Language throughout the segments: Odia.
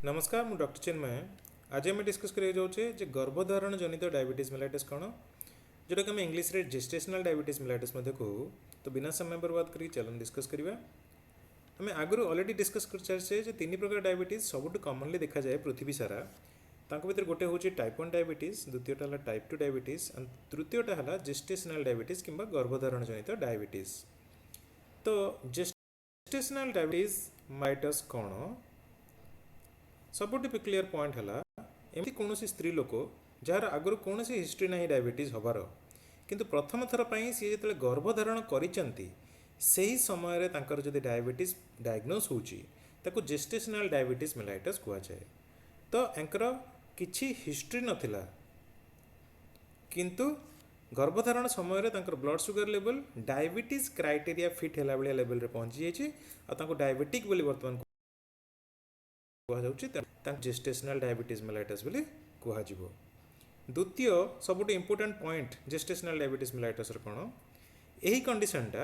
ନମସ୍କାର, ମୁଁ ଡକ୍ଟର ଚିନ୍ମୟ। ଆଜି ଆମେ ଡିସ୍କସ୍ କରିବାକୁ ଯାଉଛେ ଯେ ଗର୍ଭଧାରଣ ଜନିତ ଡାଇବେଟିସ୍ ମେଲାଇଟସ୍ କ'ଣ, ଯେଉଁଟାକି ଆମେ ଇଂଲିଶରେ ଜେଷ୍ଟେସନାଲ୍ ଡାଇବେଟିସ୍ ମେଲାଇଟସ୍ ମଧ୍ୟ କହୁ। ତ ବିନା ସମୟ ବର୍ବାଦ କରିକି ଚାଲନ୍ତୁ ଡିସ୍କସ୍ କରିବା। ଆମେ ଆଗରୁ ଅଲରେଡ଼ି ଡିସ୍କସ୍ କରିସାରିଛେ ଯେ ତିନି ପ୍ରକାର ଡାଇବେଟିସ୍ ସବୁଠୁ କମନଲି ଦେଖାଯାଏ ପୃଥିବୀ ସାରା। ତାଙ୍କ ଭିତରେ ଗୋଟେ ହେଉଛି ଟାଇପ୍ 1 ଡାଇବେଟିସ୍, ଦ୍ୱିତୀୟଟା ହେଲା ଟାଇପ୍ 2 ଡାଇବେଟିସ୍, ଆଣ୍ଡ ତୃତୀୟଟା ହେଲା ଜେଷ୍ଟେସନାଲ୍ ଡାଇବେଟିସ୍ କିମ୍ବା ଗର୍ଭଧାରଣ ଜନିତ ଡାଇବେଟିସ୍। ତ ଜେଷ୍ଟେସନାଲ୍ ଡାଇବେଟିସ୍ ମେଲାଇଟସ୍ କ'ଣ? ସବୁଠୁ ପିକ୍ୟୁଲିୟର ପଏଣ୍ଟ ହେଲା, ଏମିତି କୌଣସି ସ୍ତ୍ରୀ ଲୋକ ଯାହାର ଆଗରୁ କୌଣସି ହିଷ୍ଟ୍ରି ନାହିଁ ଡାଇବେଟିସ୍ ହେବାର, କିନ୍ତୁ ପ୍ରଥମ ଥର ପାଇଁ ସିଏ ଯେତେବେଳେ ଗର୍ଭଧାରଣ କରିଛନ୍ତି, ସେହି ସମୟରେ ତାଙ୍କର ଯଦି ଡାଇବେଟିସ୍ ଡାଇଗ୍ନୋସ୍ ହେଉଛି, ତାକୁ ଜେଷ୍ଟେସନାଲ୍ ଡାଇବେଟିସ୍ ମେଲାଇଟସ୍ କୁହାଯାଏ। ତ ୟାଙ୍କର କିଛି ହିଷ୍ଟ୍ରି ନଥିଲା, କିନ୍ତୁ ଗର୍ଭଧାରଣ ସମୟରେ ତାଙ୍କର blood sugar level diabetes criteria fit ହେଲା ଭଳିଆ ଲେଭେଲରେ ପହଞ୍ଚି ଯାଇଛି ଆଉ ତାଙ୍କୁ ଡାଇବେଟିକ୍ ବୋଲି ବର୍ତ୍ତମାନ କୁହାଯାଉଛି। ତାଙ୍କୁ ଜେଷ୍ଟେସନାଲ୍ ଡାଇବେଟିସ୍ ମେଲାଇଟସ୍ ବୋଲି କୁହାଯିବ। ଦ୍ୱିତୀୟ ସବୁଠୁ ଇମ୍ପୋର୍ଟାଣ୍ଟ ପଏଣ୍ଟ ଜେଷ୍ଟେସନାଲ୍ ଡାଇବେଟିସ୍ ମେଲାଇଟସ୍ର କ'ଣ? ଏହି କଣ୍ଡିସନଟା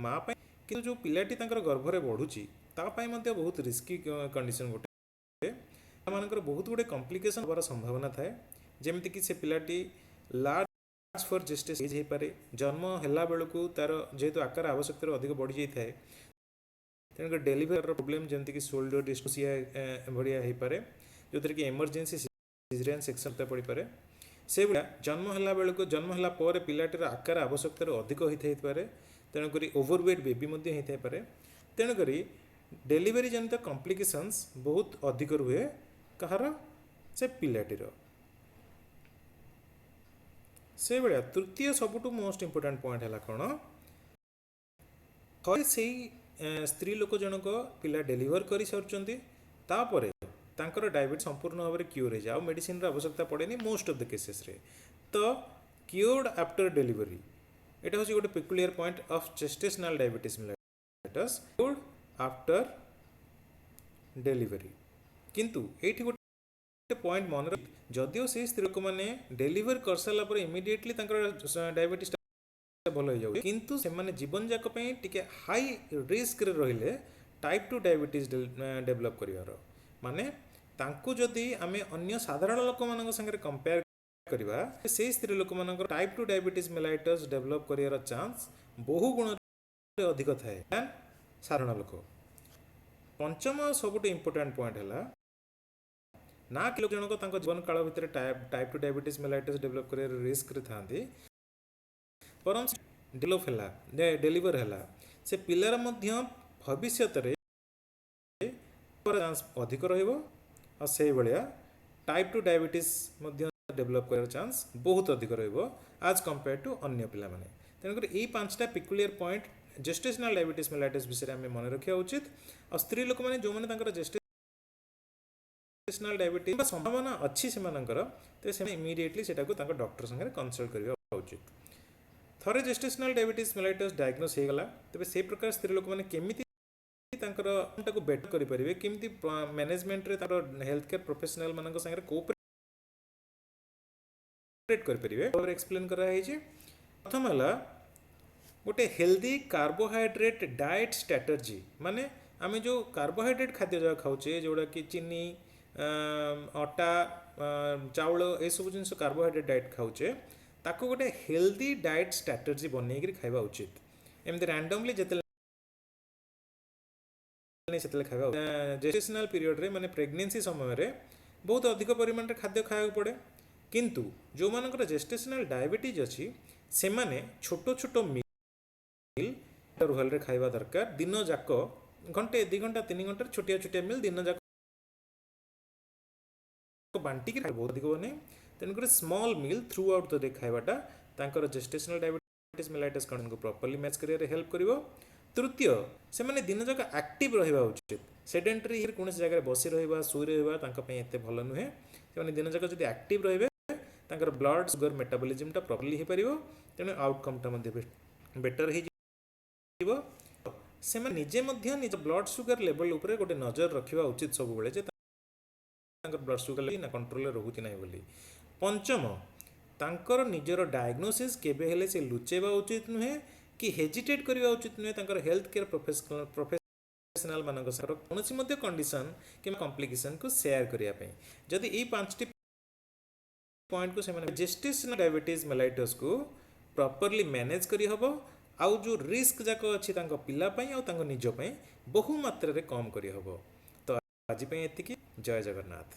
ମା ପାଇଁ, କିନ୍ତୁ ଯେଉଁ ପିଲାଟି ତାଙ୍କର ଗର୍ଭରେ ବଢ଼ୁଛି, ତା ପାଇଁ ମଧ୍ୟ ବହୁତ ରିସ୍କି କଣ୍ଡିସନ ଗୋଟେ। ସେମାନଙ୍କର ବହୁତ ଗୁଡ଼ିଏ କମ୍ପ୍ଲିକେସନ୍ ହେବାର ସମ୍ଭାବନା ଥାଏ, ଯେମିତିକି ସେ ପିଲାଟି ଲାର୍ଜ ଫର୍ ଜେଷ୍ଟେସନ୍ ଏଜ୍ ହେଇପାରେ। ଜନ୍ମ ହେଲା ବେଳକୁ ତାର ଯେହେତୁ ଆକାର ଆବଶ୍ୟକତାରୁ ଅଧିକ ବଢ଼ିଯାଇଥାଏ, ତେଣୁକରି ଡେଲିଭରିର ପ୍ରୋବ୍ଲେମ୍, ଯେମିତିକି ସୋଲ୍ଡର ଡିଷ୍ଟୋସିଆ ଭଳିଆ ହେଇପାରେ, ଯେଉଁଥିରେ କି ଏମର୍ଜେନ୍ସି ସିଜରିଆନ୍ ସେକ୍ସନ୍ ପଡ଼ିପାରେ। ସେଇଭଳିଆ ଜନ୍ମ ହେଲା ବେଳକୁ, ଜନ୍ମ ହେଲା ପରେ ପିଲାଟିର ଆକାର ଆବଶ୍ୟକତାରୁ ଅଧିକ ହୋଇଥାଇପାରେ, ତେଣୁକରି ଓଭରୱେଟ୍ ବେବି ମଧ୍ୟ ହେଇଥାଇପାରେ। ତେଣୁକରି ଡେଲିଭରି ଜନିତ କମ୍ପ୍ଲିକେସନ୍ସ ବହୁତ ଅଧିକ ରୁହେ। କାହାର? ସେ ପିଲାଟିର। ସେଇଭଳିଆ ତୃତୀୟ ସବୁଠୁ ମୋଷ୍ଟ ଇମ୍ପୋର୍ଟାଣ୍ଟ ପଏଣ୍ଟ ହେଲା କ'ଣ? ଥରେ ସେଇ ସ୍ତ୍ରୀ ଲୋକ ଜଣକ ପିଲା ଡେଲିଭର କରିସାରୁଛନ୍ତି, ତାପରେ ତାଙ୍କର ଡାଇବେଟିସ୍ ସମ୍ପୂର୍ଣ୍ଣ ଭାବରେ କ୍ୟୁର୍ ହେଇଯାଏ, ଆଉ ମେଡ଼ିସିନର ଆବଶ୍ୟକତା ପଡ଼େନି ମୋଷ୍ଟ ଅଫ୍ the କେସେସ୍ରେ। ତ କ୍ୟୁର୍ଡ ଆଫ୍ଟର ଡେଲିଭରି, ଏଇଟା ହେଉଛି ଗୋଟେ peculiar point of gestational diabetes mellitus, cured after delivery। କିନ୍ତୁ ଏଇଠି ଗୋଟେ ପଏଣ୍ଟ ମନେ ରଖ, ଯଦିଓ ସେଇ ସ୍ତ୍ରୀ ଲୋକମାନେ ଡେଲିଭର କରିସାରିଲା ପରେ ଇମିଡ଼ିଏଟଲି ତାଙ୍କର ଡାଇବେଟିସ୍ଟା ଭଲ ହେଇଯାଉଛି, କିନ୍ତୁ ସେମାନେ ଜୀବନ ଯାକ ପାଇଁ ଟିକେ ହାଇ ରିସ୍କରେ ରହିଲେ ଟାଇପ୍ 2 ଡାଇବେଟିସ୍ ଡେଭଲପ୍ କରିବାର। ମାନେ ତାଙ୍କୁ ଯଦି ଆମେ ଅନ୍ୟ ସାଧାରଣ ଲୋକମାନଙ୍କ ସାଙ୍ଗରେ କମ୍ପେୟାର କରିବା, ସେଇ ସ୍ତ୍ରୀ ଲୋକମାନଙ୍କର ଟାଇପ୍ 2 ଡାଇବେଟିସ୍ ମେଲାଇଟସ୍ ଡେଭଲପ୍ କରିବାର ଚାନ୍ସ ବହୁ ଗୁଣରେ ଅଧିକ ଥାଏ ଦ୍ୟାନ୍ ସାଧାରଣ ଲୋକ। ପଞ୍ଚମ ସବୁଠୁ ଇମ୍ପୋର୍ଟାଣ୍ଟ ପଏଣ୍ଟ ହେଲା ନା କି ଲୋକ ଜଣକ ତାଙ୍କ ଜୀବନ କାଳ ଭିତରେ ଟାଇପ୍ 2 ଡାଇବେଟିସ୍ ମେଲାଇଟସ୍ ଡେଭଲପ୍ କରିବାର ରିସ୍କରେ ଥାନ୍ତି, ବରଂ ଡେଭଲପ୍ ହେଲା, ଡେଲିଭର ହେଲା, ସେ ପିଲାର ମଧ୍ୟ ଭବିଷ୍ୟତରେ ଚାନ୍ସ ଅଧିକ ରହିବ ଆଉ ସେଇଭଳିଆ ଟାଇପ୍ 2 ଡାଇବେଟିସ୍ ମଧ୍ୟ ଡେଭଲପ୍ କରିବାର ଚାନ୍ସ ବହୁତ ଅଧିକ ରହିବ ଆଜ୍ କମ୍ପେୟାର ଟୁ ଅନ୍ୟ ପିଲାମାନେ। ତେଣୁକରି ଏଇ ପାଞ୍ଚଟା ପିକୁଲିୟର ପଏଣ୍ଟ ଜେଷ୍ଟେସନାଲ୍ ଡାଇବେଟିସ୍ ମେଲାଇଟସ୍ ବିଷୟରେ ଆମେ ମନେ ରଖିବା ଉଚିତ। ଆଉ ସ୍ତ୍ରୀ ଲୋକମାନେ ଯେଉଁମାନେ ତାଙ୍କର ଜେଷ୍ଟେସନାଲ୍ ଡାଇବେଟିସ୍ ବା ସମ୍ଭାବନା ଅଛି ସେମାନଙ୍କର, ତେବେ ସେମାନେ ଇମିଡ଼ିଏଟଲି ସେଟାକୁ ତାଙ୍କ ଡକ୍ଟର ସାଙ୍ଗରେ କନସଲ୍ଟ କରିବା ଉଚିତ। ଥରେ ଜେଷ୍ଟେସନାଲ୍ ଡାଇବେଟିସ୍ ମେଲାଇଟସ୍ ଡାଇଗ୍ନୋସ୍ ହେଇଗଲା, ତେବେ ସେଇ ପ୍ରକାର ସ୍ତ୍ରୀ ଲୋକମାନେ କେମିତି ତାଙ୍କର ତାକୁ ବେଟର କରିପାରିବେ, କେମିତି ମ୍ୟାନେଜମେଣ୍ଟରେ ତାର ହେଲ୍ଥ କେୟାର ପ୍ରଫେସନାଲ ମାନଙ୍କ ସାଙ୍ଗରେ କୋଅପରେଟ୍ କରିପାରିବେ, ଏକ୍ସପ୍ଲେନ୍ କରାହେଇଛି। ପ୍ରଥମ ହେଲା ଗୋଟେ ହେଲ୍ଦି କାର୍ବୋହାଇଡ୍ରେଟ୍ ଡାଏଟ୍ ଷ୍ଟ୍ରାଟେଜି। ମାନେ ଆମେ ଯେଉଁ କାର୍ବୋହାଇଡ୍ରେଟ୍ ଖାଦ୍ୟ ଯାକ ଖାଉଛେ, ଯେଉଁଟାକି ଚିନି, ଅଟା, ଚାଉଳ, ଏସବୁ ଜିନିଷ କାର୍ବୋହାଇଡ୍ରେଟ୍ ଡାଏଟ୍ ଖାଉଛେ, ତାକୁ ଗୋଟେ ହେଲ୍ଦି ଡାଏଟ୍ ଷ୍ଟ୍ରାଟେଜି ବନେଇକିରି ଖାଇବା ଉଚିତ। ଏମିତି ରାଣ୍ଡମଲି ଯେତେବେଳେ ସେତେବେଳେ ଖାଇବା। ଜେଷ୍ଟେସନାଲ୍ ପିରିୟଡ଼ରେ, ମାନେ ପ୍ରେଗନେନ୍ସି ସମୟରେ ବହୁତ ଅଧିକ ପରିମାଣରେ ଖାଦ୍ୟ ଖାଇବାକୁ ପଡ଼େ, କିନ୍ତୁ ଯେଉଁମାନଙ୍କର ଜେଷ୍ଟେସନାଲ୍ ଡାଇବେଟିଜ୍ ଅଛି, ସେମାନେ ଛୋଟ ଛୋଟ ମିଲ୍ ଇଣ୍ଟରଭାଲରେ ଖାଇବା ଦରକାର। ଦିନ ଯାକ ଘଣ୍ଟେ, 2 ଘଣ୍ଟା, 3 ଘଣ୍ଟାରେ ଛୋଟିଆ ଛୋଟିଆ ମିଲ୍ ଦିନ ଯାକ ବାଣ୍ଟିକି ବହୁତ ଅଧିକ ବନେ। ତେଣୁକରି small meal throughout the day ଖାଇବାଟା ତାଙ୍କର ଜେଷ୍ଟେସନାଲ୍ ଡାଇବେଟିସ୍ ମେଲାଇଟସ୍ କଣ୍ଡିସନକୁ ପ୍ରପରଲି ମ୍ୟାଚ୍ କରିବାରେ ହେଲ୍ପ କରିବ। ତୃତୀୟ, ସେମାନେ ଦିନ ଯାକ ଆକ୍ଟିଭ୍ ରହିବା ଉଚିତ। ସେଡେଣ୍ଟାରୀ, କୌଣସି ଜାଗାରେ ବସି ରହିବା, ଶୋଇ ରହିବା ତାଙ୍କ ପାଇଁ ଏତେ ଭଲ ନୁହେଁ। ସେମାନେ ଦିନ ଯାକ ଯଦି ଆକ୍ଟିଭ୍ ରହିବେ, ତାଙ୍କର ବ୍ଲଡ୍ ସୁଗର ମେଟାବଲିଜିମ୍ଟା ପ୍ରପରଲି ହେଇପାରିବ, ତେଣୁ ଆଉଟକମ୍ଟା ମଧ୍ୟ ବେଟର୍ ହେଇଯିବ। ସେମାନେ ନିଜେ ମଧ୍ୟ ନିଜ ବ୍ଲଡ୍ ସୁଗର ଲେଭେଲ୍ ଉପରେ ଗୋଟେ ନଜର ରଖିବା ଉଚିତ ସବୁବେଳେ ଯେ ତାଙ୍କର ବ୍ଲଡ୍ ସୁଗର ନା କଣ୍ଟ୍ରୋଲରେ ରହୁଛି ନାହିଁ ବୋଲି। ପଞ୍ଚମ, ତାଙ୍କର ନିଜର ଡାଇଗ୍ନୋସିସ୍ କେବେ ହେଲେ ସେ ଲୁଚେଇବା ଉଚିତ ନୁହେଁ କି ହେଜିଟେଟ୍ କରିବା ଉଚିତ ନୁହେଁ ତାଙ୍କର ହେଲ୍ଥ କେୟାର ପ୍ରଫେସନାଲ ପ୍ରଫେସନାଲ ମାନଙ୍କ ସହ କୌଣସି ମଧ୍ୟ କଣ୍ଡିସନ୍ କିମ୍ବା କମ୍ପ୍ଲିକେସନ୍କୁ ସେୟାର କରିବା ପାଇଁ। ଯଦି ଏଇ 5ଟି ପଏଣ୍ଟକୁ ସେମାନେ ଜେଷ୍ଟେସନାଲ ଡାଇବେଟିସ୍ ମେଲାଇଟସ୍କୁ ପ୍ରପରଲି ମ୍ୟାନେଜ୍ କରିହେବ ଆଉ ଯେଉଁ ରିସ୍କ ଯାକ ଅଛି ତାଙ୍କ ପିଲା ପାଇଁ ଆଉ ତାଙ୍କ ନିଜ ପାଇଁ, ବହୁ ମାତ୍ରାରେ କମ୍ କରିହେବ। ତ ଆଜି ପାଇଁ ଏତିକି। ଜୟ ଜଗନ୍ନାଥ।